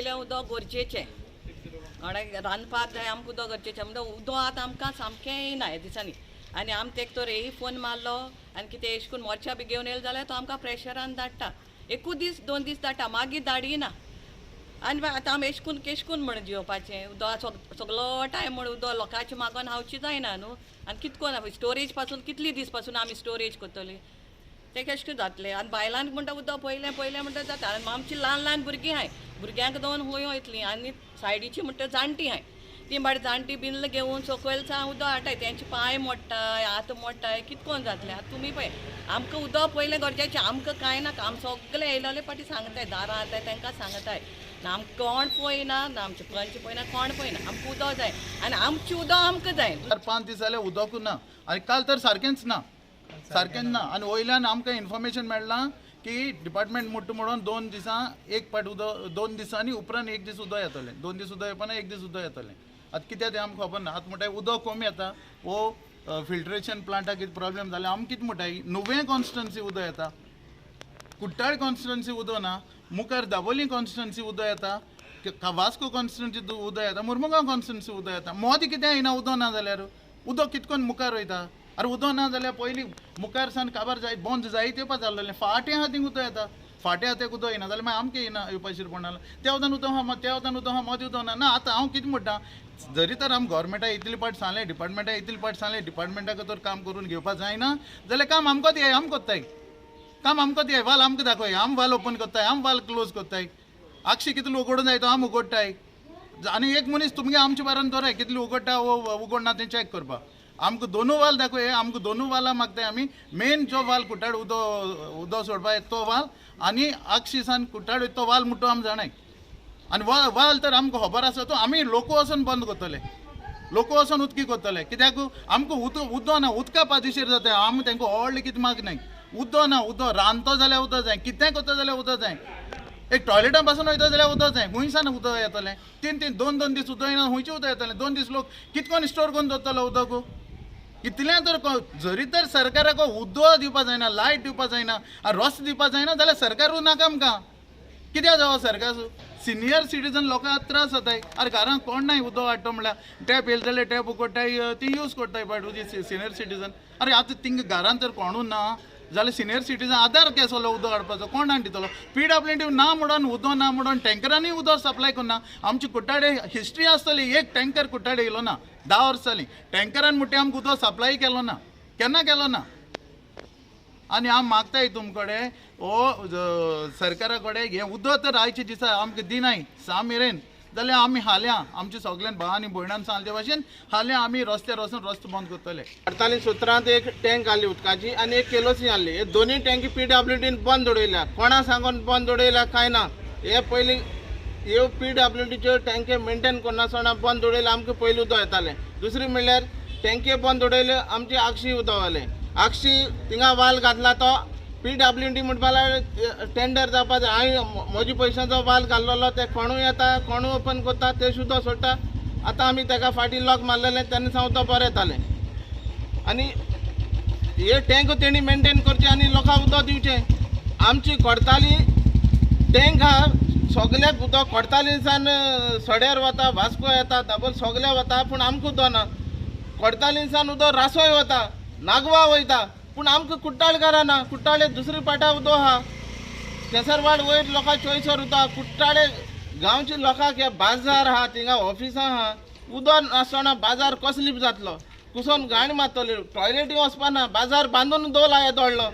पयलें उदक गरजेचें, कोणाक रांदपाक जाय आमकां उदक गरजेचें. म्हणटा उदक आतां आमकां सामकें येयना ह्या दिसांनी. आनी आम तेक तर येई फोन मारलो आनी कितें एश करून मोर्चा बी घेवन येयले जाल्यार तो आमकां प्रेशरान धाडटा. एकूच दीस 2 दीस धाडटा, मागीर धाडिना. आनी आतां आमी एशकून केशकून म्हण जियोवपाचें उदक सगलो टायम म्हण उदक लोकांचें मागोन खावचें जायना न्हू. आनी कितको स्टोरेज पासून कितली दीस पासून आमी स्टोरेज करतली, तें कशें करून जातलें. आनी बायलांक म्हणटा उदक पयलें पयलें म्हणटा जाता. आनी आमची ल्हान ल्हान भुरगीं आहाय, भुरग्यांक दोन हुंय वयतलीं. आनी सायडीची म्हणटा जाणटी आहाय, ती बाय जाणटी बिनल घेवन सकयल सान उदक हाडटाय, तेंचे पांय मोडटाय हात मोडटाय, कितकोन करून जातलें. आतां तुमी पळय आमकां उदक पयलें गरजेचें, आमकां कांय नाका. आम सगळे येयलेले पाटी सांगताय, दारां येताय तांकां सांगताय ना आमकां कोण पळयना, ना आमचे पंच पळयना, कोण पळयना. आमकां उदक जाय आनी आमचें उदक आमकां जाय. 4-5 दीस जाले उदकूच ना आनी काल तर सारकेंच ना, सारकेंच ना. आनी वयल्यान आमकां इन्फॉर्मेशन मेळ्ळां की डिपार्टमेंट मोट्टू म्हणून 2 दिसां एक पाट उदक, 2 दिसांनी उपरांत 1 दीस उदक येतलें, 2 दीस उदक येवपाना 1 दीस उदक येतलें. आतां कितें तें आमकां खबर ना. आतां म्हणटाय उदक कमी येता वो फिल्ट्रेशन प्लांटाक कितें प्रॉब्लेम जालें. आमकां कितें म्हणटाय नुवें कॉन्स्टन्सी उदक येता, कुट्टाळ कॉन्स्टन्सी उदक ना, मुखार दाबोली कॉन्स्टन्सी उदक येता, वास्को कॉन्स्टन्सी उदक येता, मुरमुगांव कॉन्स्टन्सी उदक येता. मोदी कितें येयना उदक ना जाल्यार उदक कितकोन मुखार वयता. आरे उदक ना जाल्यार पयलीं मुखार सान काबार जाय बंद जायत येवपा जाल्लें, फाटीं आहा थिंग उदक येता, फाटीं आहा तें उदक येना जाल्यार मागीर आमकां येयना येवपाचेर पडना. त्या वतान उदक आहा, त्या वतान उदक आहा, मोदी उदक ना. ना आतां हांव कितें म्हणटा, जरी तर आम गोवोरमेंटाक इतले पाट सांगलें, डिपार्टमेंटाक इतले पाट सांगलें, डिपार्टमेंटाक तर काम करून घेवपा जायना जाल्यार काम आमकां दियाय, आम कोत्ताय काम, आमकां दियाय, वाल आमकां दाखय, आम वाल ओपन करताय, आम वाल क्लोज करताय. आक्षी कितलो उगडून जाय तो आम उगडटाय. आनी एक मनीस तुमगे आमचे बारान दवराय कितले उगडटा वो उगडना तें चॅक करपाक. आमकां दोनू वाल दाखय, आमकां दोनू वालां मागताय आमी. मेन जो वाल कुट्टाळ उदक उदक सोडपा तो वाल आनी आक्षी सान कुट्टाळ तो वाल म्हणटा आमी जाणाय. आनी वाल तर आमकां खबर आसा तो आमी लोक वचून बंद करतले, लोक वचून उदकी करतले. कित्याक आमकां उदक ना, उदका पादिशेर जाता. आमी तांकां व्हडलें कितें माग नाय, उदक ना, उदक रांदतो जाल्यार उदक जाय, कितेंय करता जाल्यार उदक जाय, एक टॉयलेटां पासून वयता जाल्यार उदक जाय. खुंयसान उदक येतलें? 3-3 2-2 दीस उदक येना, खुंयचें उदक येतलें? 2 दीस लोक कितकोन स्टोर करून दवरतलो उदक? इतलें तर जरी तर सरकाराक उदक दिवपा जायना, लायट दिवपा जायना, रस्तो दिवपा जायना जाल्यार सरकारूय नाका आमकां. कित्याक जावं सरकार? सिनियर सिटीजन लोकांक त्रास जाताय. आरे घरांत कोण नाय उदक हाडटा म्हणल्यार टॅप येयले जाल्यार टॅप उगडटाय, ती यूज करताय बट सिनियर सिटीजन. आरे आतां थिंगा घरांत तर कोणूच ना जाल्यार सिनियर सिटीजन आदार केसलो उदक हाडपाचो कोण हाडून दितलो? पीडब्ल्यूडी ना म्हणून उदक ना म्हणून टँकरांनी उदक सप्लाय करना. आमची कुट्टाळे हिस्ट्री आसतली, एक टँकर कुट्टाळे येयलो ना 10 वर्सां जालीं. टँकरान म्हणटा आमकां उदक सप्लाय केलो ना, केन्ना केलो ना. आनी हांव मागताय तुमकडे ओ सरकारा कडेन हें उदक तर आयच्या दिसा आमकां दिनाय 6 मेरेन जाल्यार आमी हाल्यां आमच्या सगळ्यान भाव आनी भयणान सांगले भाशेन हाल्यां आमी रस्त्यार वचून रस्तो बंद करतले. अडतालीस सुत्रांत एक टँक हाडली उदकाची आनी एक केलोसी हाडली. हे दोनूय टँकी पीडब्ल्यूडीन बंद उडयल्या. कोणा सांगून बंद उडयल्या कांय ना. हे पयलीं ह्यो पीडब्ल्यूडीच्यो टँके मेंटेन करनासतना बंद उडयल्या, आमकां पयलीं उदक येतालें. दुसरी म्हणल्यार टँके बंद उडयल्यो, आमची आगशी उदक जालें. आगशी थिंगा वाल घातला तो पीडब्ल्यूडी म्हणपा लागले टेंडर जावपा जाय. हांवें म्हज्या पयशांचो वाल घाल्लोलो, ते कोणूय येता कोणूय ओपन करता ते सुद्दां सोडटा. आतां आमी ताका फाटीं लॉक मारलेलें तेन्ना सावन उदक बरें येतालें. आनी हे टँक तेणी मेंटेन करचे आनी लोकांक उदक दिवचें. आमची कोडताली टँक आहा, सगल्याक उदक कोडतालीसान सड्यार वता, वास्को येता, दाबोल सगल्या वता, पूण आमकां उदक ना. कोडतालीसान उदक रासोय वता, नागवा वयता, पूण आमकां कुट्टाळकारां ना. कुट्टाळे दुसरी पाटा उदक आहा, केसरवाड वयर लोकांक चोयसर उदक. कुट्टाळे गांवच्या लोकांक हे बाजार आहा, थिंगा ऑफिसां आहा, उदक नासतना बाजार कसली जातलो? कुसोन घाण मारतली, टॉयलेटी वचपा ना, बाजार बांदून दवरला येदो व्हडलो.